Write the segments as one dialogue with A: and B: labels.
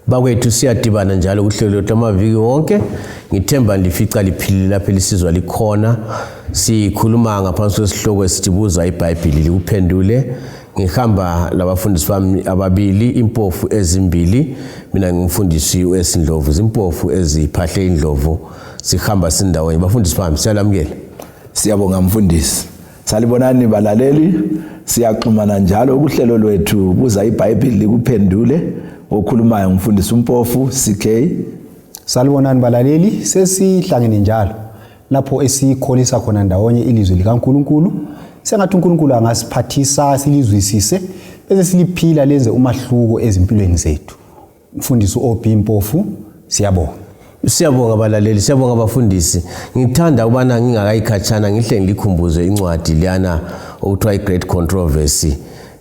A: Bakwethu, siyadibana njalo kuhlelo lwethu amaviki wonke. Ngithemba lifica liphilile lapho elisizwa likhona. Sikhuluma ngaphansi kwesihloko esithi buza iBhayibhili likuphendule. Ngihamba labafundisi bami ababili, impofu ezimbili. Mina ngimfundisi uEsindlovu, zimpofu eziphahle indlovu. Sihamba sindawonye. Bafundisi bami, siyalamukela.
B: Siyabonga mfundisi. Salibonani balaleli, siyaxhumana njalo kuhlelo lwethu buza iBhayibhili likuphendule. Okhulumayo ngumfundisi uMpofu CK.
C: Salibonani balaleli, sesihlangene njalo lapho esikholisa khona ndawonye ilizwi likaNkulunkulu. Sengathi uNkulunkulu angasiphathisa silizwisise bese siliphila lenze umahluko ezimpilweni zethu. Mfundisi OB Mpofu, siyabonga.
A: Siyabonga balaleli, siyabonga abafundisi. Ngithanda ukubana ngingakayikhatshana ngihle ngilikhumbuze incwadi liyana okuthiwa i-Great Controversy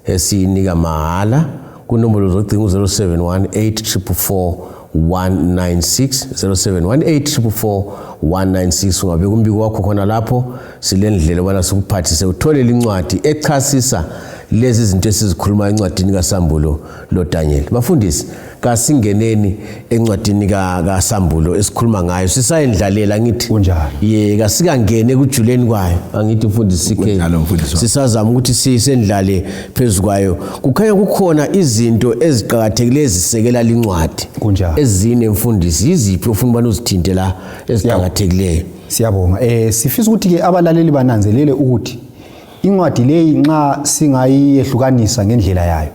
A: esiyinika mahala kunombolo zocingo 071 844 196 0718 196. Ungabeka umbiko wakho khona lapho, silendlela ubana sikuphathise uthole lincwadi echasisa lezi zinto esizikhuluma encwadini kaSambulo loDaniel. Bafundisi, kasingeneni encwadini kaSambulo esikhuluma ngayo, sisayendlalela ngithi.
C: Kunjalo.
A: Ye, kasikangene ekujuleni kwayo, angithi mfundisi CK?
B: Kunjalo, mfundisi wami.
A: Sisazama ukuthi sisendlale phezu kwayo. Kukhanya kukhona izinto eziqakathekileyo ezisekela lincwadi.
C: Kunjalo.
A: Ezine mfundisi, yiziphi ofuna ubana uzithinte la eziqakathekileyo?
C: Siyabonga. Sifisa ukuthi ke abalaleli bananzelele ukuthi incwadi leyi nxa singayehlukanisa ngendlela yayo,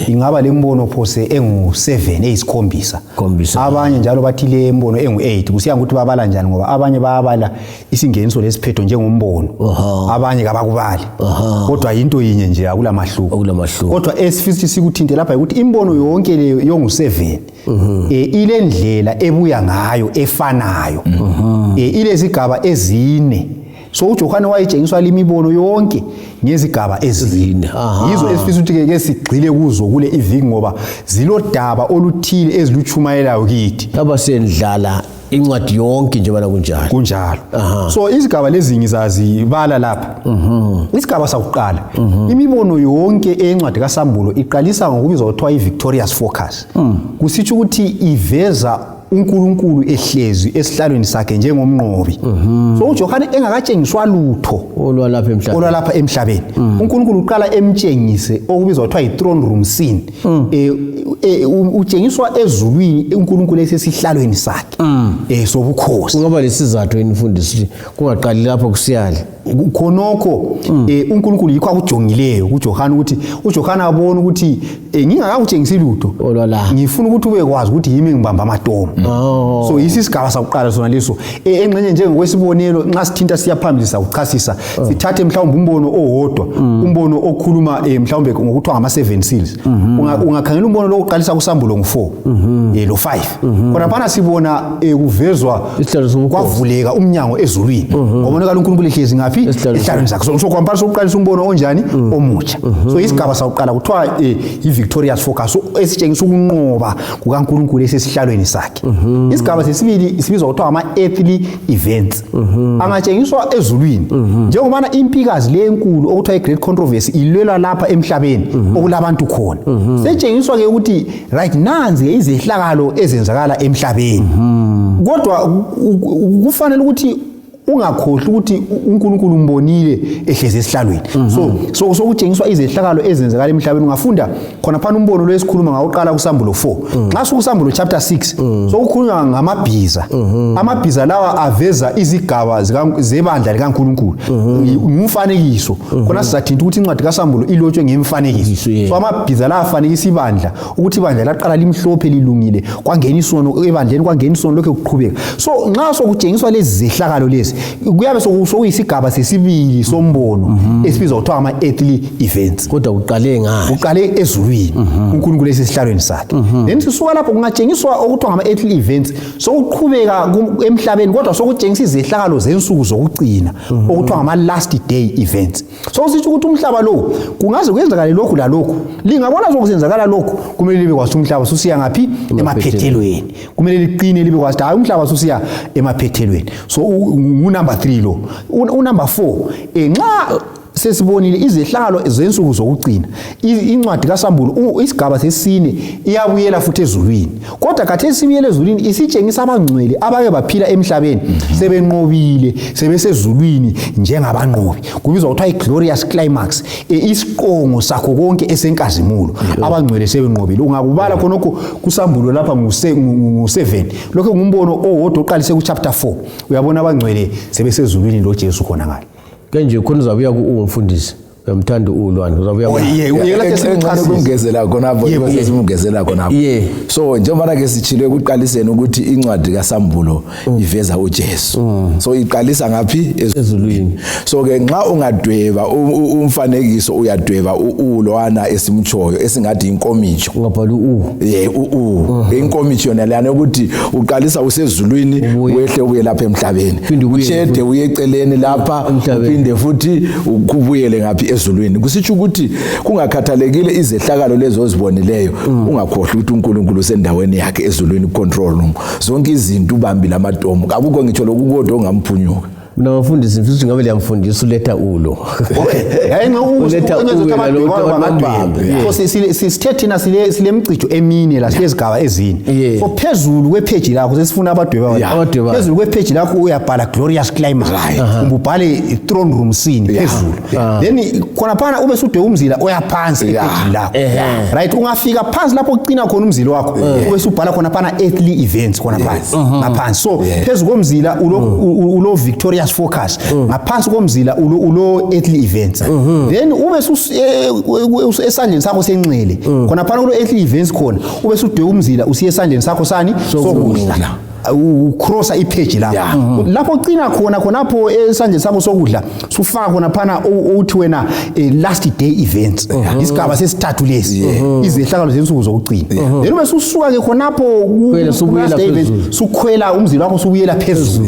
C: ingaba lembono phose engu-7, eyisikhombisa.
A: Khombisa.
C: Abanye njalo bathi le mbono engu-8, kusiya ngokuthi babala njani, ngoba abanye bayabala isingeniso lesiphetho njengombono, abanye kabakubali, kodwa yinto yinye nje, akula mahluko.
A: Akula mahluko.
C: Kodwa esifisa ukuthi sikuthinte lapha ukuthi imbono yonke leyo yongu-7 ilendlela ebuya ngayo efanayo, ilezigaba ezine. So uJohane wayetshengiswa limibono yonke ngezigaba ezine. Yizo esifisa ukuthi ke sigxile kuzo kule iviki, ngoba zilodaba oluthile ezilutshumayelayo kithi.
A: Lapha siyendlala incwadi yonke njengoba kunjalo.
C: Kunjalo. So izigaba lezi ngizazibala lapha. Isigaba sakuqala, imibono yonke encwadi kaSambulo iqalisa ngokubizwa kuthiwa i-victorious focus, kusitsho ukuthi iveza uNkulunkulu ehlezi esihlalweni sakhe njengomnqobi. So uJohane engakatshengiswa lutho
A: olwalapha emhlabeni,
C: olwalapha emhlabeni, uNkulunkulu uqala emtshengise okubizwa kuthiwa yi-throne room scene. Utshengiswa ezulwini uNkulunkulu esesihlalweni sakhe sobukhosi.
A: Kungaba lesizathu yini mfundisi ukuthi kungaqali lapho kusiyale?
C: Khonokho uNkulunkulu yikho akujongileyo kuJohane, ukuthi uJohane abone ukuthi ngingakakutshengisi lutho
A: olwala,
C: ngifuna ukuthi ubekwazi ukuthi yimi ngibamba amatomo. So yisi isigaba sakuqala sona leso. Engxenye njengokwesibonelo, nxa sithinta siya phambili sakuchasisa, sithathe mhlawumbe umbono owodwa, umbono okhuluma mhlawumbe ngokuthiwa ngama-seven seals. Ungakhangela umbono lo uqalisa kuSambulo ngu-4 lo 5, khona sibona kuvezwa
A: Isihlalo sobukhosi.
C: Kwavuleka umnyango ezulwini, kwabonakala uNkulunkulu ehlezi ngaphi?
A: Esihlalweni.
C: Esihlalweni sakhe. So kwampana sokuqalisa umbono onjani omutsha. So isigaba sakuqala kuthiwa i-victorious focus, so esitshengisa ukunqoba kukaNkulunkulu esesihlalweni sakhe. Isigaba sesibili sibizwa kuthiwa ama-earthly events angatshengiswa ezulwini, njengobana impikazi le enkulu okuthiwa i-great controversy ilwelwa lapha emhlabeni okulabantu khona. Setshengiswa-ke ukuthi right, nanzi izehlakalo ezenzakala emhlabeni, kodwa kufanele ukuthi ungakhohlwa ukuthi uNkulunkulu umbonile ehlezi esihlalweni. So sokutshengiswa izehlakalo ezenzakala emhlabeni. Ungafunda khona phana umbono lo esikhuluma ngawuqala kuSambulo 4. Nxa sukuSambulo chapter 6, sokukhulunywa ngamabhiza. Amabhiza lawa aveza izigaba zebandla likaNkulunkulu, ngumfanekiso khona. Sizathinta ukuthi incwadi kaSambulo ilotshwe ngemfanekiso. So amabhiza lawa afanekisa ibandla, ukuthi ibandla laqala limhlophe lilungile, kwangena isono ebandleni, kwangena isono, lokho kuqhubeka. So nxa sokutshengiswa lezi zehlakalo lezi, kuyabe sokuyisigaba sesibili sombono esibizwa kuthiwa ama-earthly events.
A: Kodwa kuqale ngani?
C: Kuqale ezulwini, uNkulunkulu esesihlalweni sakhe. Then sisuka lapho kungatshengiswa okuthiwa ngama-earthly events, sokuqhubeka emhlabeni, kodwa sokutshengisa izehlakalo zensuku zokugcina okuthiwa ngama-last day events. So kusitsho ukuthi umhlaba lo kungaze kwenzakale lokhu lalokhu. Lingabona sokusenzakala lokhu, kumele libe kwazi umhlaba susiya ngaphi? Emaphethelweni. Kumele liqine, libe kwazi ukuthi hayi, umhlaba susiya emaphethelweni. So ngunumber 3 lo. Unumber 4, nxa Sesibonile izehlakalo zensuku zokugcina. Incwadi kaSambulo isigaba sesine iyabuyela futhi ezulwini, kodwa khathesi ibuyela ezulwini isitshengisa abangcwele abake baphila emhlabeni sebenqobile, sebesezulwini njengabanqobi. Kubizwa kuthiwa i-glorious climax, isiqongo sakho konke esenkazimulo. Abangcwele sebenqobile. Ungakubala khonokho kuSambulo lapha ngu-7, lokho ngumbono owodwa oqalise ku-chapter 4. Uyabona abangcwele sebesezulwini loJesu khona ngale.
A: Ke nje khona uzabuya ku umfundisi, uyamthanda ulwana, uzabuya
C: Oh, yeah, uyekela
B: Engxenye
C: sesimchasisa.
B: Ukungezela khonapho, sesimungezela khonapho. So njengoba ke sitshilo ekuqaliseni ukuthi incwadi kaSambulo iveza uJesu, so iqalisa ngaphi?
A: Ezulwini.
B: So ke nxa ungadweba umfanekiso, uyadweba ulwana esimtshoyo esingathi inkomitsho.
A: Ungabhala u.
B: Ye, u inkomitsho yona leyana ukuthi uqalisa usezulwini,
A: Ubuye.
B: wehle ubuye lapha emhlabeni,
A: Uphinde ubuye.
B: utshede uye eceleni lapha,
A: Emhlabeni.
B: uphinde futhi kubuyele ngaphi? Ezulwini. Kusitsho ukuthi kungakhathalekile izehlakalo lezo ozibonileyo, ungakhohlwa ukuthi uNkulunkulu usendaweni yakhe ezulwini, control room, zonke izinto ubambile amatomu, akukho ngitsho lokukodwa ongamphunyuka.
A: Mina bafundisi, ngifisa ukuthi ngabe liyamfundisa uletha ulo. Uletha uwe nalo abambambe.
C: So sithe thina sile mcijo emine la, silezigaba ezine. So phezulu kwepheji lakho sesifuna abadweba.
A: Abadwebayo.
C: Phezulu kwepheji lakho uyabhala glorious climax, kumbe ubhale throne room scene phezulu, then khonaphana ube sudweba umzila oya phansi ephejini lakho. Right, ungafika phansi lapho kucina khona umzila wakho, ube subhala khonaphana earthly events khona phansi ngaphansi. So phezu komzila ulo victorious focus, ngaphansi komzila ulo earthly events, then ube esandleni sakho senxele khonaphana kulo earthly events khona, ube sudweba umzila usiye esandleni sakho sani? Sokudla. Ucrossa ipage lapho. Lapho ucina khona khonapho esandleni sakho sokudla, sufaka khona phana uthi wena last day events, isigaba sesithathu lesi, izehlakalo zensuku zokugcina. Then ube susuka ke khonapho
A: Khwela, subuyela
C: last day events,
A: phezulu.
C: Sukhwela umzila wakho, subuyela phezulu.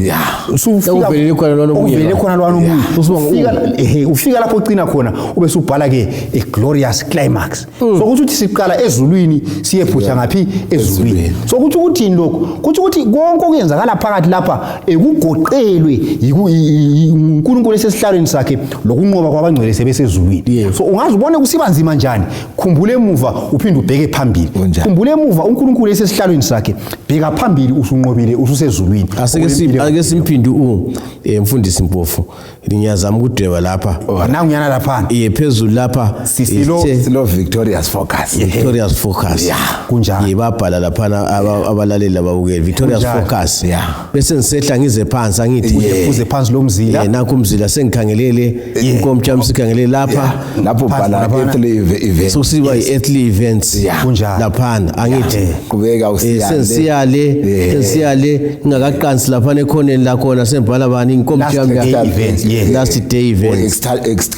C: Sufika
A: Okuvelele khona lwana omunye
C: okuvelele
A: la.
C: khona lwana omunye.
A: Usuba ngu-
C: Ufika lapho ucina khona, ube subhala ke a glorious climax. So kuthi ukuthi siqala ezulwini, siyephusha ngaphi? Ezulwini. So kuthi ukuthini lokho? Kuthi ukuthi konke okuyenzakala phakathi lapha kugoqelwe uNkulunkulu esesihlalweni sakhe lokunqoba kwabangcwele sebesezulwini. So ungaze ubone kusiba nzima njani, khumbula emuva, uphinde ubheke phambili.
B: Kunjalo.
C: Khumbula emuva uNkulunkulu esesihlalweni sakhe, bheka phambili, usunqobile, ususezulwini.
A: Asike ake simphinde u mfundisi Mpofu, ngiyazama ukudweba lapha.
C: Nanguyana laphana.
A: Iye, phezulu lapha.
C: Sisilo-
B: Silo victorious focus.
A: Victorious focus.
C: Kunjalo.
A: Ye, babhala laphana abalaleli ababukeli, victorious
C: Kunjalo.
A: focus. Bese ngisehla ngize phansi, angithi?
C: Uze phansi lomzila.
A: Nakho umzila sengikhangelele, inkomtsha yami sikhangelele lapha.
B: Lapho
C: Phansi
B: bhala
C: laphana.
B: earthly event.
A: Sokusiba i-earthly events.
C: Kunjalo.
A: Laphana, angithi?
B: Qhubeka usiya le.
A: Sengisiya le, sengisiya le, ngingakaqansi laphana ekhoneni lakhona, sengibhala bani? Inkomtsha
C: Last
A: yami.
C: day events, yes.
A: Last day
B: Or
A: events.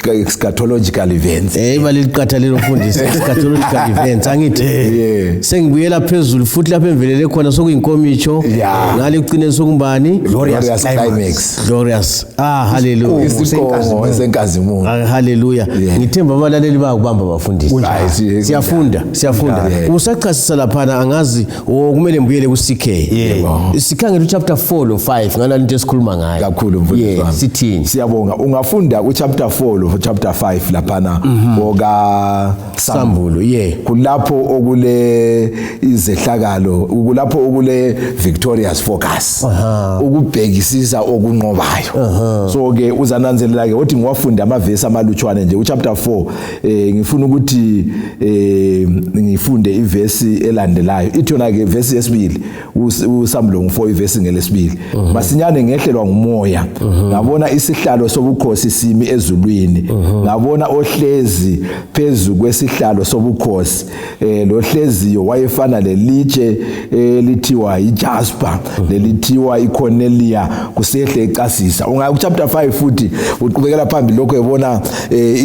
B: Eschatological events.
A: Iba leliqatha lelo mfundisi, eschatological events, angithi?
B: Yeah.
A: Sengibuyela phezulu futhi lapho emvelele khona, sokuyinkomitsho. Ngale ekucineni sokumbani?
C: Glorious
B: Glorious
C: climax.
B: climax.
A: Glorious, ah, hallelujah.
B: Isiqongo esenkazimulo.
A: Ah, hallelujah.
B: Yeah.
A: Ngithemba abalaleli bayakubamba, bafundisi.
B: Hayi,
A: Siyafunda, siyafunda. Usachasisa laphana, angazi o kumele ngibuyele ku-CK. Sikhangele uchapter 4 lo 5 ngalalo into esikhuluma ngayo.
B: Kakhulu, mfundisi wami.
A: Sithini?
B: Siyabonga. Ungafunda uchapter 4 lo chapter 5 laphana oka
A: Sambulo, yeah.
B: Kulapho okule izehlakalo, kulapho okule victorious focus, ukubhekisisa okunqobayo. So ke uzananzelela ke uthi ngiwafunda amavesi amalutshwane nje uchapter 4. Ngifuna ukuthi ngifunde ivesi elandelayo, ithi yona ke vesi yesibili, uSambulo ngu4, ivesi ngelesibili: "Masinyane ngehlelwa ngumoya, ngabona isihlalo sobukhosi simi ezulwini, ngabona ohlezi phezu kwesihlalo sobukhosi. Lo hleziyo wayefana lelitshe elithiwa ijasper lelithiwa icornelia kusehle ecasisa." Ungaya kuchapter 5 futhi uqhubekela phambili lokho, ebona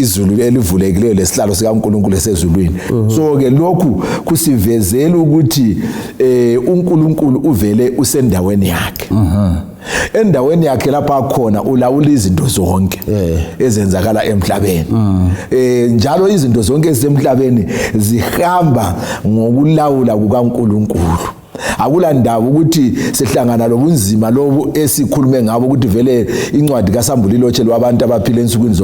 B: izulu elivulekileyo lesihlalo sikaNkulunkulu esezulwini. So ke lokhu kusivezela ukuthi uNkulunkulu uvele usendaweni yakhe, endaweni yakhe lapha khona ulawula izinto zonke ezenzakala emhlabeni, njalo izinto zonke ezisemhlabeni zihamba ngokulawula kukaNkulunkulu. Akula ndaba ukuthi sihlangana lobunzima lobu esikhulume ngabo, ukuthi vele incwadi kaSambulo ilotshelwe abantu abaphila ensukwini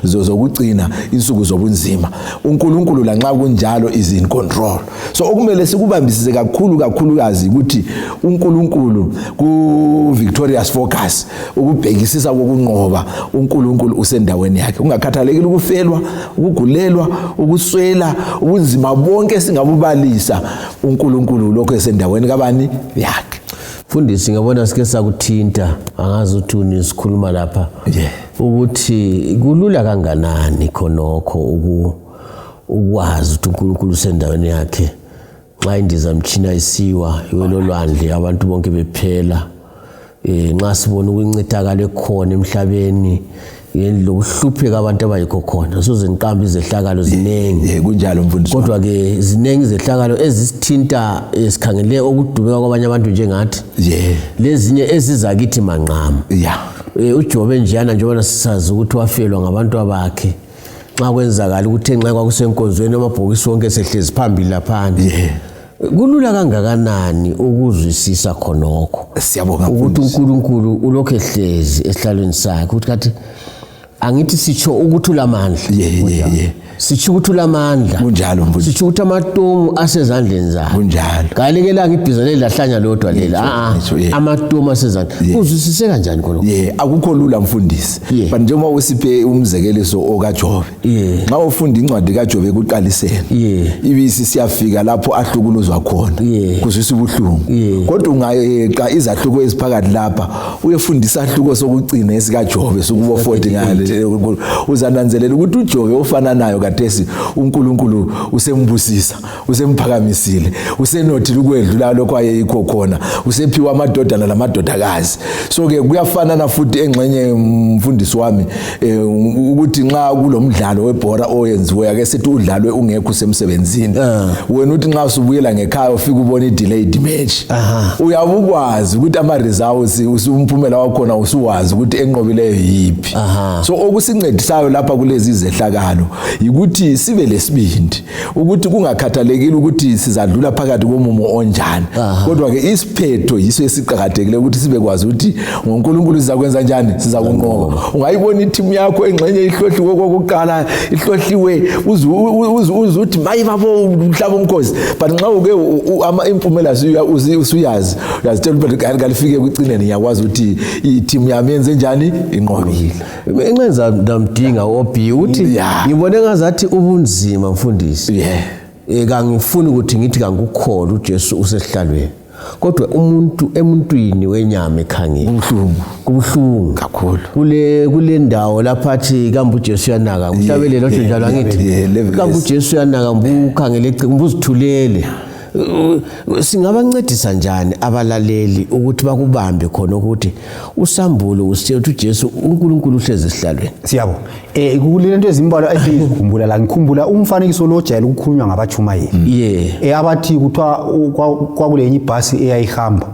B: zokugcina, insuku zobunzima. UNkulunkulu lanxa kunjalo is in control. So okumele sikubambisise kakhulu kakhulukazi ukuthi uNkulunkulu ku victorious focus, ukubhekisisa kokunqoba, uNkulunkulu usendaweni yakhe, kungakhathalekile ukufelwa, ukugulelwa, ukuswela, ubunzima bonke singabubalisa, uNkulunkulu lokho esendaweni kabani yakhe.
A: Mfundisi, ngiyabona sike sakuthinta, angazi ukuthi unisikhuluma lapha ukuthi kulula kanganani khonokho ukwazi ukuthi uNkulunkulu usendaweni yakhe nxa indizamtshina isiwa iwele olwandle, abantu bonke bephela, nxa sibona ukuncithakalo ekhona emhlabeni lokuhlupheka abantu abayikho khona, soze ngiqambe izehlakalo ziningi.
B: Kunjalo mfundisi.
A: Kodwa ke ziningi izehlakalo ezisithinta, sikhangele okudubeka kwabanye abantu njengathi, lezinye ezizakithi manqamu. UJobe njeyana, njengoba sisazi ukuthi wafelwa ngabantu abakhe, nxa kwenzakala ukuthi nxa kwakusenkonzweni amabhokisi wonke sehlezi phambili laphana, kulula kangakanani ukuzwisisa khonokho
B: Siyabonga,
A: ukuthi
B: mfundisi.
A: uNkulunkulu ulokhu ehlezi esihlalweni sakhe, ukuthi kathi angithi sitsho ukuthi ulamandla,
B: ye ye ye
A: sitsho ukuthi ulamandla,
B: Kunjalo mfundisi.
A: sitsho ukuthi amatomu asezandleni zakhe. Kalekelanga ibhiza leli lahlanya lodwa leli, a
B: Ngitsho,
A: amatomu asezandleni. Uzwisise kanjani khonokho?
B: Ye, akukho lula mfundisi. But njengoba usiphe umzekeliso okaJobe, nxa ufunda incwadi kaJobe ekuqaliseni, ibisi siyafika lapho ahlukuluzwa khona, kuzwisa ubuhlungu. Kodwa ungayeqa izahluko eziphakathi lapha, uyefunda isahluko sokugcina esikaJobe sokubo 40 ngale, uzananzelela ukuthi uJobe ofananayo kathesi uNkulunkulu usembusisa, usemphakamisile, usenothile ukwedlula lokho ayeyikho khona, usephiwa amadodana lamadodakazi. So ke kuyafanana futhi engxenye, mfundisi wami, ukuthi nxa kulomdlalo webhora oyenziweyo, ake sithi udlalwe ungekho usemsebenzini, wena uthi nxa usubuyela ngekhaya ufike ubone i-delayed match, uyabe ukwazi ukuthi ama-results, umphumela wakhona usuwazi ukuthi enqobileyo yiphi. So okusincedisayo lapha kulezi zehlakalo yikuthi sibe lesibindi ukuthi kungakhathalekile ukuthi sizadlula phakathi komumo onjani, kodwa ke isiphetho yiso esiqakathekile, ukuthi sibekwazi ukuthi ngoNkulunkulu sizakwenza njani, sizakunqoba. Ungayibona ithimu yakho engxenye ihlohliwe kokuqala, ihlohliwe, uze uthi mayi babo, umhlaba umkhosi, but nxa uke impumela usuyazi, uyazitshela ukuthi kalifike ekucineni, ngiyakwazi ukuthi ithimu yami yenze njani, inqobile.
A: Engenza ndamdinga OB ukuthi ngibone ngazathi ubunzima mfundisi, kangifuni ukuthi ngithi kangikukholwa uJesu usesihlalweni, kodwa umuntu emuntwini wenyama ekhangela
B: Kubuhlungu.
A: Kubuhlungu
B: Kakhulu.
A: Kule ndawo lapha athi kambe uJesu uyanaka, umhlabelelo osho njalo, angithi?
B: Yeah, level
A: Kambe uJesu uyanaka, mbukhangele, mbuzithulele. Singabancedisa njani abalaleli ukuthi bakubambe khona ukuthi usambulo usitshela ukuthi uJesu, uNkulunkulu uhlezi esihlalweni?
C: Siyabo, kule nto ezimbalwa esizikhumbula la, ngikhumbula umfanekiso lo ojayele ukukhulunywa ngabatshumayeli, abathi kuthiwa kwakulenye ibhasi eyayihamba,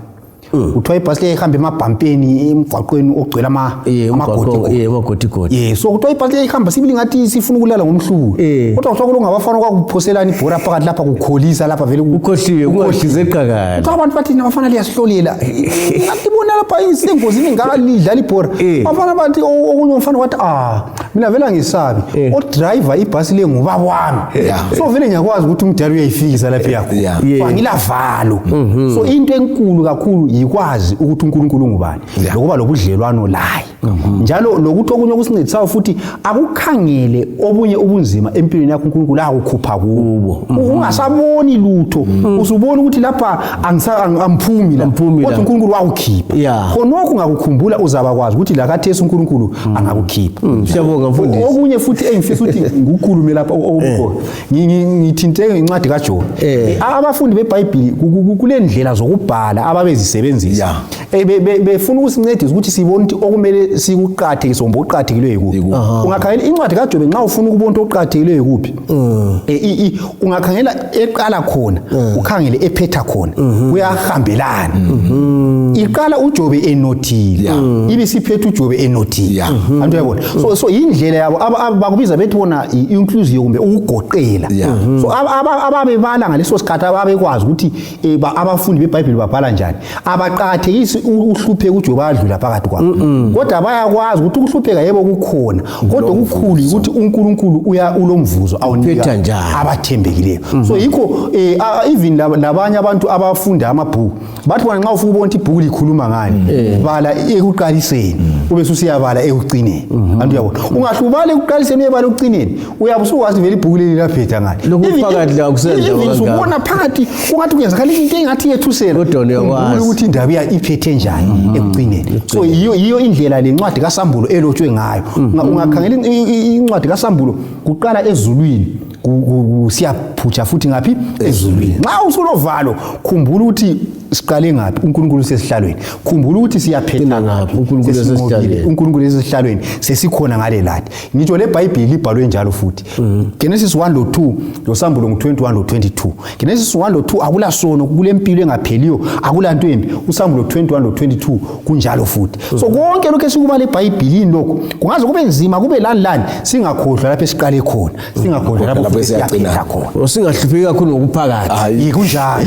C: kuthiwa ibhasi leyayihamba emabhampeni emgwaqweni ogcwele amagodigodi.
A: Amagodigodi.
C: Ye, so kuthiwa ibhasi leyayihamba sibili ngathi sifuna ukulala ngomhlubulo, kodwa kuthiwa kulongabafana kwakuphoselana ibhora phakathi lapha, kukholisa lapha vele.
A: Ukhohliwe, kungahlize qakala.
C: Kuthiwa abantu bathi nabafana liyasihlolela, ngathi bona lapha sengozini engaka, lidlala ibhora. Abafana bathi, okunye umfana wathi, ah, mina vele angisabi, odrayiva ibhasi le ngubaba wami, so vele ngiyakwazi ukuthi umdala uyayifikisa lapha yakho. So angilavalo. So into enkulu kakhulu yikwazi ukuthi uNkulunkulu ungubani, lokuba lobudlelwano laye, njalo lokuthi okunye okusincedisayo futhi akukhangele obunye ubunzima empilweni yakho uNkulunkulu akukhupha kubo, ungasaboni lutho, usubona ukuthi lapha angiphumi la,
A: Angiphumi la.
C: kodwa uNkulunkulu wakukhipha. Khonokho ungakukhumbula, uzabakwazi ukuthi la kathesi uNkulunkulu angakukhipha.
A: Siyabonga mfundisi.
C: Okunye futhi engifisa ukuthi ngikukhulume lapha okukhona, ngithinte incwadi kaJobe. Abafundi beBhayibheli kule ndlela zokubhala ababezisebenzisa. bezisebenzisa befuna ukusincedisa ukuthi sibone ukuthi okumele sikuqakathekise kumbe okuqakathekileyo yikuphi. Ungakhangela incwadi kaJobe, nxa ufuna ukubona ukuthi okuqakathekileyo yikuphi, ungakhangela eqala khona, ukhangele ephetha khona, kuyahambelana. Iqala uJobe enothile, ibe isiphetha uJobe enothile. Antu uyabona, so indlela yabo bakubiza bethi bona i-inclusive kumbe ukugoqela. So ababebala ngaleso sikhathi ababekwazi ukuthi abafundi beBhayibheli babhala njani, abaqakathekisi uhlupheka uJobe adlula phakathi kwabo, kodwa bayakwazi ukuthi ukuhlupheka yebo kukhona, kodwa okukhulu ukuthi uNkulunkulu uya ulomvuzo awunika
A: Uphetha njani?
C: abathembekileyo. So yikho even labanye abantu abafunda amabhuku bathi bona nxa ufuna ukubona ukuthi ibhuku likhuluma ngani, bala ekuqaliseni ube susiyabala ekucineni. Antu uyabona, ungahle ubale ekuqaliseni uyebala ekucineni, uyabe usukwazi vele ibhuku leli laphetha ngani.
A: Lokhu
C: Even-
A: phakathi la akusenza
C: even
A: kangaka.
C: usubona phakathi kungathi kuyenzakala into engathi yethusela,
A: Kodwa uyakwazi.
C: khumbula ukuthi indaba iphethe njani ekucineni. So yiyo indlela le ncwadi kaSambulo elotshwe ngayo. Ungakhangela incwadi kaSambulo, kuqala ezulwini, siyaphutsha futhi ngaphi? Ezulwini. Nxa usulovalo, khumbula ukuthi siqale ngaphi, uNkulunkulu usesihlalweni. Khumbula ukuthi siyaphetha
A: Gcina ngaphi, uNkulunkulu
C: Sesinqobile.
A: esesihlalweni.
C: uNkulunkulu esesihlalweni, sesikhona ngale lathi. Ngitsho leBhayibhili libhalwe njalo futhi. Genesis 1 lo 2 loSambulo ngu-21 lo 22. Genesis 1 lo 2 akula sono, kulempilo engapheliyo, akula nto embi. USambulo 21 lo 22 kunjalo futhi. So konke lokhu esikubala eBhayibhilini lokhu kungaze kube nzima, kube lani lani, singakhohlwa lapho esiqale khona, singakhohlwa lapho
B: Lapho
C: futhi
B: esiyagcina.
C: siyaphetha khona.
A: Singahlupheki kakhulu ngokuphakathi.
B: Hayi.
C: Kunjalo.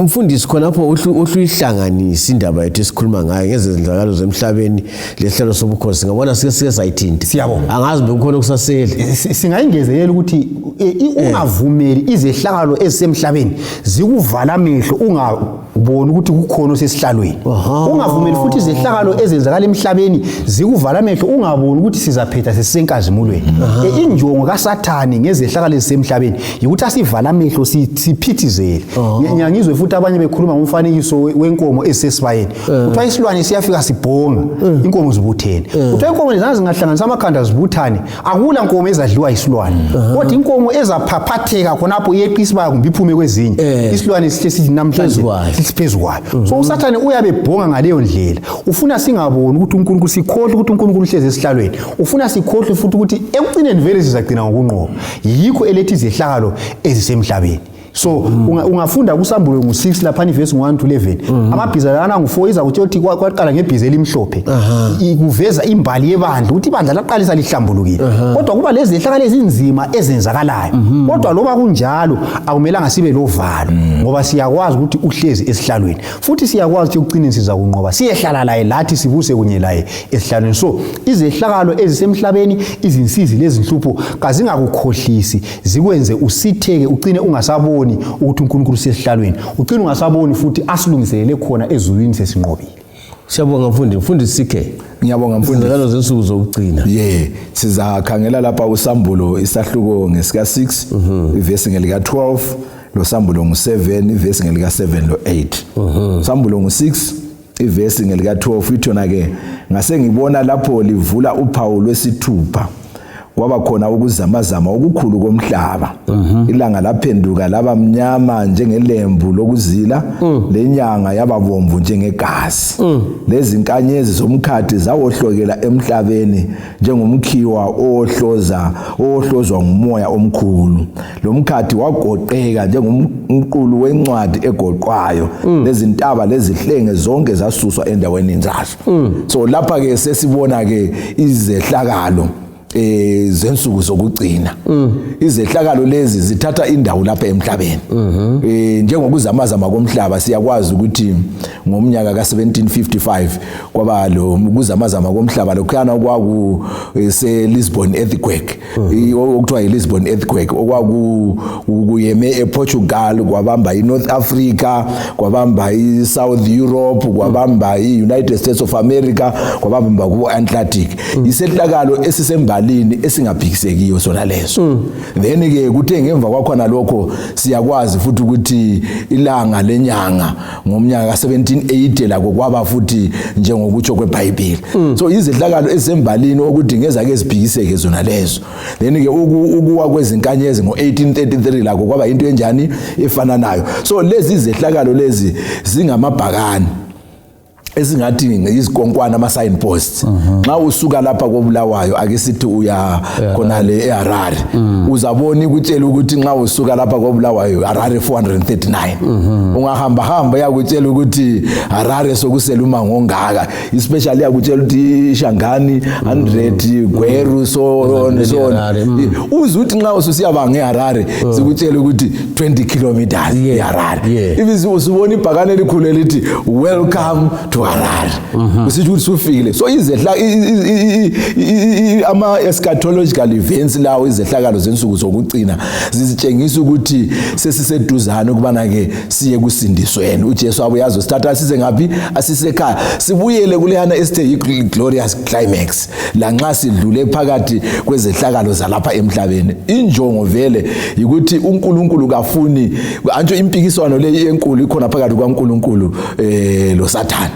A: Umfundisi, khonapho uhluyihlanganisa indaba yethu esikhuluma ngayo ngezenzakalo zemhlabeni lesihlalo sobukhosi, ngabona sike sayithinta.
C: Siyabonga.
A: Angazi bekukhona okusasele.
C: Singayingezelela ukuthi ungavumeli izehlakalo ezisemhlabeni zikuvala amehlo ungaboni ukuthi kukhona osesihlalweni. Ungavumeli futhi izehlakalo ezenzakala emhlabeni zikuvala amehlo ungaboni ukuthi sizaphetha sesisenkazimulweni. Injongo kaSathane ngezehlakalo ezisemhlabeni yikuthi asivala amehlo siphithizele. Ngiyangizwe futhi abanye bekhuluma ngomfanekiso wenkomo ezisesibayeni. Kuthiwa isilwane siyafika sibhonga, inkomo zibuthene. Kuthiwa inkomo lezana zingahlanganisa amakhanda zibuthane, akula nkomo ezadliwa yisilwane, kodwa inkomo ezaphaphatheka khonapho iyeqa isibaya kumbe iphume kwezinye, isilwane sihle sithi namhlanje
A: Phezu kwayo.
C: sithi phezu kwayo. So uSathane uyabe ebhonga ngaleyo ndlela, ufuna singaboni ukuthi uNkulunkulu, sikhohlwe ukuthi uNkulunkulu uhlezi esihlalweni, ufuna sikhohlwe futhi ukuthi ekucineni vele sizagcina ngokunqoba. Yikho elethi izehlakalo ezisemhlabeni. So ungafunda kuSambulo ngu-6 laphana, ivesi ngu-1 to 11, amabhiza lana ngu-4 iza kutshela ukuthi kwaqala ngebhiza elimhlophe. Kuveza imbali yebandla, ukuthi ibandla laqalisa lihlambulukile, kodwa kuba lezehlakalo ezinzima ezenzakalayo. Kodwa loba kunjalo akumelanga sibe lovalo, ngoba siyakwazi ukuthi uhlezi esihlalweni, futhi siyakwazi ukuthi ekucineni siza kunqoba, siyehlala laye lathi, sibuse kunye laye esihlalweni. So izehlakalo ezisemhlabeni, izinsizi lezinhlupho kazingakukhohlisi zikwenze usitheke, ucine ungasaboni ukuthi uNkulunkulu usesihlalweni, ucine ungasaboni futhi asilungiselele khona ezulwini sesinqobile.
A: Siyabonga mfundi, mfundisi CK.
B: Ngiyabonga, mfundisi.
A: Izenzakalo zensuku zokugcina.
B: Ye, sizakhangela lapha uSambulo isahluko ngesika 6, ivesi ngelika 12, loSambulo ngu7, ivesi ngelika 7 lo 8. Sambulo ngu6, ivesi ngelika 12, ithona ke: "Ngase ngibona lapho livula uphawu lwesithupha, kwaba khona ukuzamazama okukhulu komhlaba, ilanga laphenduka laba mnyama njengelembu lokuzila, lenyanga yaba bomvu njengegazi, lezinkanyezi zomkhathi zawohlokela emhlabeni njengomkhiwa owohlozwa ngumoya omkhulu. Lo mkhathi wagoqeka njengomqulu wencwadi egoqwayo, lezintaba lezihlenge zonke zasuswa endaweni zazo." So lapha ke sesibona ke izehlakalo zensuku zokugcina. Izehlakalo lezi zithatha indawo lapha emhlabeni, njengokuzamazama komhlaba. Siyakwazi ukuthi ngomnyaka ka1755 kwaba lo kuzamazama komhlaba lokhuyana kwaku se Lisbon earthquake, okuthiwa yi-Lisbon earthquake, okwaku kuyeme ePortugal, kwabamba iNorth Africa, kwabamba iSouth Europe, kwabamba iUnited States of America, kwabamba ku-Atlantic. Isehlakalo esisembalini esingaphikisekiyo sona leso. Then ke kuthe ngemva kwakhona lokho siyakwazi futhi ukuthi ilanga lenyanga ngomnyaka ka1780 lako kwaba futhi njengokutsho kweBhayibheli. So izehlakalo ezisembalini ukuthi ngezake ziphikiseke zona lezo. Then ke ukuwa kwezinkanyezi ngo1833 lako kwaba into enjani efananayo. So lezi izehlakalo lezi zingamabhakani. Esingathi izikonkwana, ama-sign posts. Nxa usuka lapha koBulawayo, ake sithi uya khonale eHarare, uzabona ikutshela ukuthi nxa usuka lapha koBulawayo, Harare 439. Ungahamba hamba, iyakutshela ukuthi Harare sokusela uma ngongaka, especially iyakutshela ukuthi Shangani 100, Gweru, so on so on.
A: Harare,
B: Uze uthi nxa ususiyabanga eHarare, sikutshela ukuthi 20 kilometers eHarare. If usubona ibhakane elikhulu elithi "Welcome to Harare", kusitsho ukuthi sufikile. So izehla ama eschatological events lawo, izehlakalo zensuku zokugcina, zisitshengisa ukuthi sesiseduzane ukubana ke siye kusindisweni. UJesu abuye azosithatha asise ngaphi? Asisekhaya, sibuyele kuleyana esithe yi-glorious climax. Lanxa sidlule phakathi kwezehlakalo zalapha emhlabeni, injongo vele yikuthi uNkulunkulu kafuni antsho impikiswano le enkulu ikhona phakathi kwaNkulunkulu loSathane.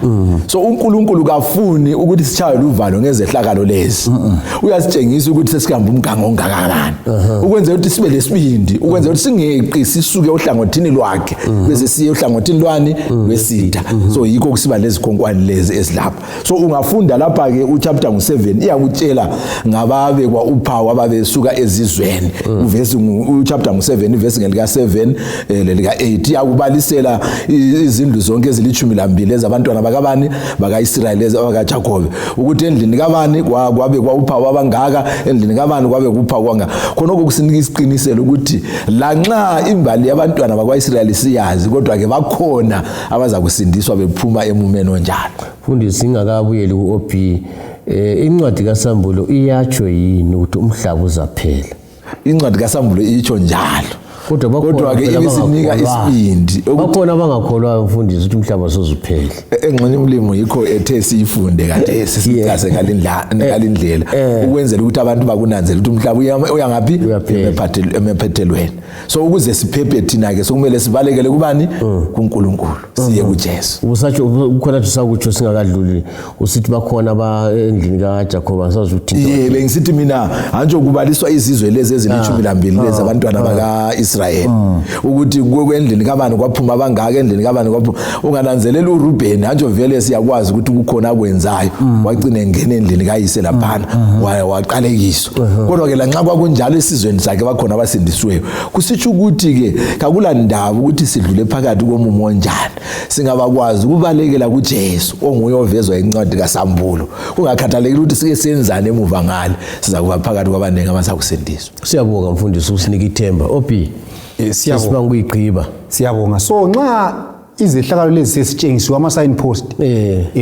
B: So uNkulunkulu kafuni ukuthi sitshaywe luvalo ngezehlakalo lezi. Uyasitshengisa ukuthi sesihamba umgango ongakanani, ukwenzela ukuthi sibe lesibindi, ukwenzela ukuthi singeqi sisuke ohlangothini lwakhe bese siye ohlangothini lwani? Lwesitha. So yikho kusiba lezikhonkwane lezi ezilapha. So ungafunda lapha-ke uchapter ngu-7, iyakutshela ngababekwa uphawu ababesuka ezizweni. Uvesi uchapter ngu-7, ivesi ngelika-7 lelika-8, iyakubalisela izindlu zonke ezilishumi lambili ezabantwana bakabani? Baka-Israyeli, bakaJakobe, ukuthi endlini kabani kwabekwa uphawu abangaka, endlini kabani kwabekwa uphawu kwangaka. Khonokho kusinika isiqiniselo ukuthi lanxa imbali yabantwana bakwa-Israyeli siyazi, kodwa-ke bakhona abaza kusindiswa bephuma emumeni onjalo.
A: Mfundisi, singakabuyeli ku-OB, incwadi kaSambulo iyatsho yini ukuthi umhlaba uzaphela?
B: Incwadi kaSambulo itsho njalo.
A: Kodwa bakhona
B: Kodwa-ke
A: phela
B: ibisinika
A: abangakholwayo.
B: isibindi ukuthi
A: Bakhona abangakholwayo, mfundisi, ukuthi umhlaba sozuphela.
B: Engxenye umlimi yikho ethe siyifunde khathesi, sichaze ngalindlela ukwenzela ukuthi abantu bakunanzele ukuthi umhlaba uya ngaphi.
A: Uyaphela.
B: Emaphethelweni. So ukuze siphephe thina-ke, sokumele sibalekele kubani? KuNkulunkulu, siye kuJesu.
A: Usatsho kukhona thi sakutsho singakadluli, usithi bakhona aba endlini kaJakoba, ngisazi ukuthi
B: Ye, bengisithi mina antsho kubaliswa izizwe lezi ezilishumi lambili lezi, abantwana baka-Israyeli, ukuthi kwendlini kabani kwaphuma abangaka, endlini kabani kwaphuma. Ungananzelela uRubheni, antsho vele siyakwazi ukuthi kukhona akwenzayo, wagcina engena endlini kayise laphana, waqalekiswa. Kodwa-ke lanxa kwakunjalo, esizweni sakhe bakhona abasindisiweyo. Kusitsho ukuthi-ke kakula ndaba ukuthi sidlule phakathi komumo onjani, singabakwazi ukubalekela kuJesu onguye ovezwa incwadi kaSambulo. Kungakhathalekile ukuthi sike senzani emuva ngale, siza kuba phakathi kwabaningi abasakusindiswa.
A: Siyabonga, mfundisi, usinike ithemba, OB.
C: Siyabonga.
A: Sibanga ukuyigqiba.
C: Siyabonga. So nxa izehlakalo lezi sesitshengisiwe ama-sign post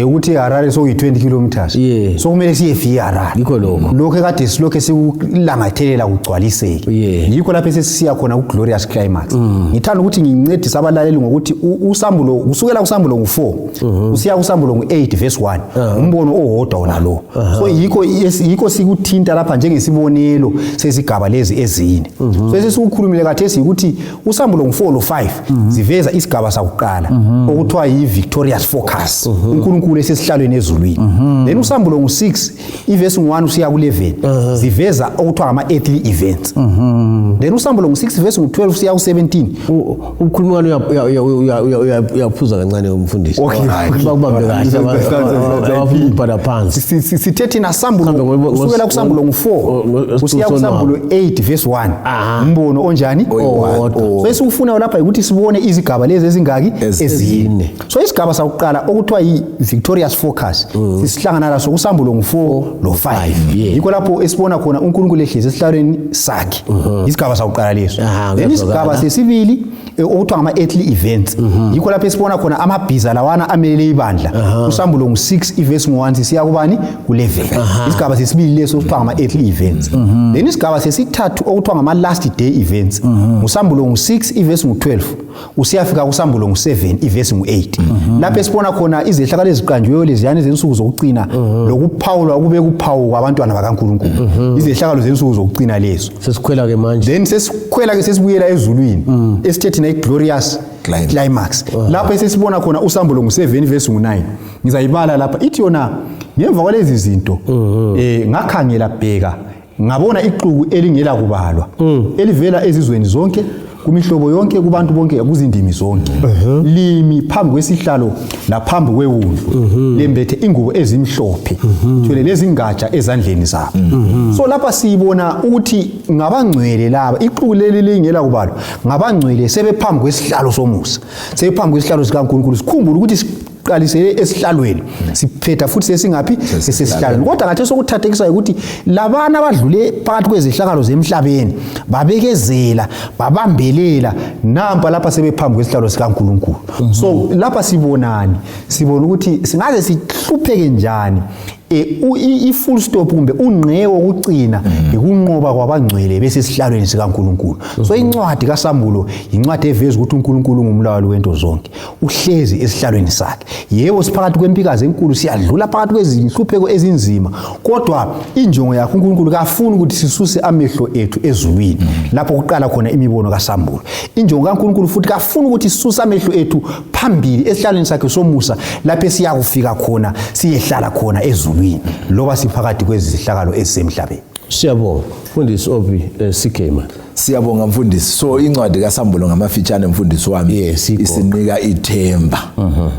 C: ukuthi iHarare sokuyi-20 kilometers, so kumele siyefika iHarare.
A: Yikho lokho.
C: Lokhu ekade silokhe sikulangathelela kugcwaliseke. Yikho lapho esesisiya khona ku-glorious climax. Ngithanda ukuthi ngincedise abalaleli ngokuthi uSambulo, kusukela kuSambulo ngu-4 usiya kuSambulo ngu-8 verse 1, umbono owodwa wona lo. So yikho sikuthinta lapha njengesibonelo sesigaba lezi ezine. So esesikukhulumile khathesi yikuthi uSambulo ngu-4 lo-5 ziveza isigaba sakuqala okuthiwa yi-victorious focus, uNkulunkulu esesihlalweni ezulwini. Then uSambulo ngu-6 ivesi ngu-1 usiya ku-11 ziveza okuthiwa ngama-earthly events. Then uSambulo ngu-6 vesi ngu-12 usiya ku-17.
A: Ukhuluma ngani? Uyaphuza kancane, umfundisi.
C: Okay.
A: Bakubambe kahle abafuna ukubhala phansi.
C: Sithe thina Sambulo
A: Mhlawumbe
C: kusukela kuSambulo ngu-4 kusiya kuSambulo 8 verse 1, umbono onjani?
A: Owodwa.
C: So esikufunayo lapha yikuthi sibone izigaba lezi ezingaki?
A: Ezine.
C: So isigaba sakuqala okuthiwa yi-victorious focus sisihlangana laso kuSambulo ngu-4 lo-5. Yikho lapho esibona khona uNkulunkulu ehlezi esihlalweni sakhe. Isigaba sakuqala leso. Then
A: Kuyazwakala.
C: isigaba sesibili okuthiwa ngama-earthly events, yikho lapho esibona khona amabhiza lawana amelele ibandla, uSambulo ngu-6 ivesi ngu-1 sisiya kubani? Ku-11. Isigaba sesibili leso okuthiwa ngama-earthly events. Then isigaba sesithathu okuthiwa ngama-last day events, nguSambulo ngu-6 ivesi ngu-12 usiyafika kuSambulo ngu-7 ivesi ngu-8, lapho esibona khona izehlakalo eziqanjiweyo leziyana ezensuku zokucina, lokuphawulwa kube kuphawu kwabantwana bakaNkulunkulu, izehlakalo zensuku zokucina lezo.
A: Sesikhwela-ke manje.
C: Then sesikhwela ke, sesibuyela ezulwini, esithe thina i-glorious
B: Climax.
C: climax, lapho esesibona khona uSambulo ngu-7 verse ngu-9. Ngizayibala lapha. Ithi yona, ngemva kwalezi zinto ngakhangela, bheka, ngabona ixuku elingela kubalwa elivela ezizweni zonke. Kumihlobo yonke, kubantu bonke, kuzindimi zonke. Limi phambi kwesihlalo laphambi kwewundlu, lembethe ingubo ezimhlophe, thwele lezingatsha ezandleni zabo. So lapha sibona ukuthi ngabangcwele laba, ixuku leli lingela kubalwa, ngabangcwele sebephambi kwesihlalo somusa, sebephambi kwesihlalo sikaNkulunkulu. Sikhumbule ukuthi siqalisele esihlalweni, siphetha futhi sesingaphi? Sesesihlalweni. Kodwa ngathi sokuthathekisayo ukuthi labana abadlule phakathi kwezehlakalo zemhlabeni babekezela, babambelela, nampa lapha sebephambi kwesihlalo sikaNkulunkulu. So lapha sibonani? Sibona ukuthi singaze sihlupheke njani, i-full stop kumbe ungqe wokucina yikunqoba kwabangcwele besesihlalweni sikaNkulunkulu. So incwadi kaSambulo yincwadi eveza ukuthi uNkulunkulu ungumlawuli wento zonke, uhlezi esihlalweni sakhe. Yebo, siphakathi kwempikazi enkulu, siyadlula phakathi kwezinhlupheko ezinzima, kodwa injongo yakhe uNkulunkulu kafuni ukuthi sisuse amehlo ethu ezulwini, lapho kuqala khona imibono kaSambulo. Injongo kaNkulunkulu futhi kafuni ukuthi sisuse amehlo ethu phambili esihlalweni sakhe somusa, lapho esiyakufika khona, siyehlala khona ezulwini, loba siphakathi kwezihlakalo ezisemhlabeni.
A: Siyabonga, mfundisi Obi CK man.
B: Siyabonga, mfundisi. So incwadi kaSambulo ngamafitshane, mfundisi wami,
A: igoqa.
B: Isinika ithemba,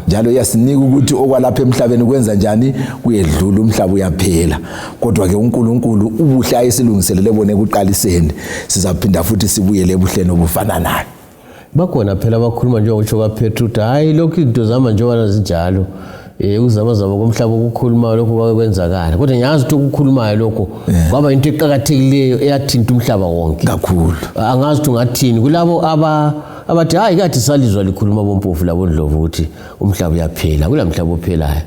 B: njalo iyasinika ukuthi okwalapha emhlabeni kwenza njani? Kuyedlula, umhlaba uyaphela, kodwa ke uNkulunkulu ubuhle ayesilungiselele bona ekuqaliseni, sizaphinda futhi sibuyele ebuhleni obufananayo.
A: Bakhona phela abakhuluma njengokutsho kaPetru ukuthi hhayi, lokhu izinto zihamba njengoba zinjalo, ukuzamazama komhlaba okukhulumayo lokhu kwake kwenzakala, kodwa ngiyazi ukuthi okukhulumayo lokho kwaba into eqakathekileyo eyathinta umhlaba wonke
B: kakhulu.
A: Angazi ukuthi ungathini kulabo abathi hayi, kade salizwa likhuluma boMpofu laboNdlovu ukuthi umhlaba uyaphela. Kula mhlaba ophelayo,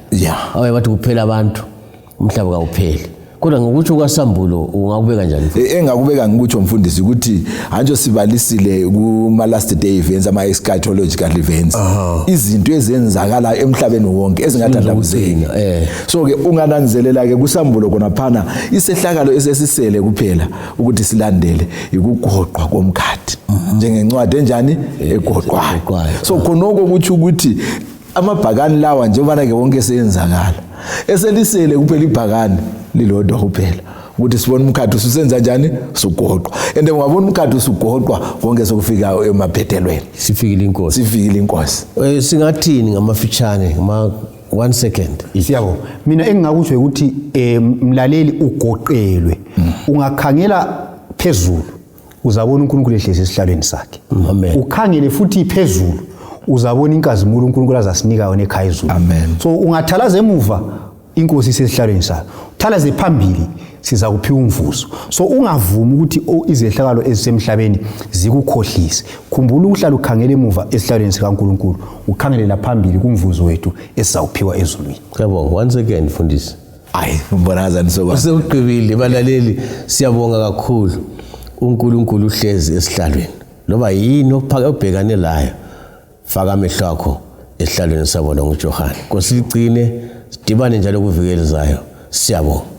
A: abaye bathi kuphela abantu, umhlaba kawupheli. Kodwa ngokutsho kwaSambulo ungakubeka njani?
B: Engakubeka ngikutsho, mfundisi, ukuthi hantsho sibalisile kuma-last day events, ama-eschatological events, izinto ezenzakala emhlabeni wonke ezingathandabuzeki.
A: Zokugcina,
B: So ke ungananzelela-ke kuSambulo khonaphana, isehlakalo esesisele kuphela ukuthi silandele yikugoqwa komkhathi njengencwadi enjani? Egoqwayo.
A: Egoqwayo.
B: So khonoko kutsho ukuthi amabhakani lawa, njengobana-ke wonke seyenzakala, eselisele kuphela ibhakani lilodwa kuphela ukuthi sibone umkhathi ususenza njani? Usugoqwa. And ungabona umkhathi usugoqwa, konke sokufika emaphethelweni.
A: Sifikile inkosi.
B: Sifikile inkosi.
A: Singathini ngamafitshane, ngama one second?
C: Siyabonga. Mina engingakutsho ukuthi mlaleli, ugoqelwe. Ungakhangela phezulu uzabona uNkulunkulu ehlezi esihlalweni sakhe.
A: Amen.
C: Ukhangele futhi phezulu uzabona inkazimulo uNkulunkulu azasinika yona ekhaya ezulu.
B: Amen.
C: So ungathalaza emuva, inkosi isesihlalweni sayo. Thalaze phambili, siza kuphiwa umvuzo. So ungavumi ukuthi izehlakalo ezisemhlabeni zikukhohlise. Khumbula ukuhlala ukhangele emuva esihlalweni sikaNkulunkulu, ukhangele phambili kumvuzo wethu esizawuphiwa ezulwini.
A: Siyabonga once again, mfundisi.
B: Hayi, ngibonakazani sokwa.
A: Usewugqibile. Balaleli, siyabonga kakhulu. UNkulunkulu uhlezi esihlalweni. Loba yini obhekane layo, faka amehlo akho esihlalweni sabona nguJohane. Nkosi ligcine, sidibane njalo kuviki elizayo. Siyabonga.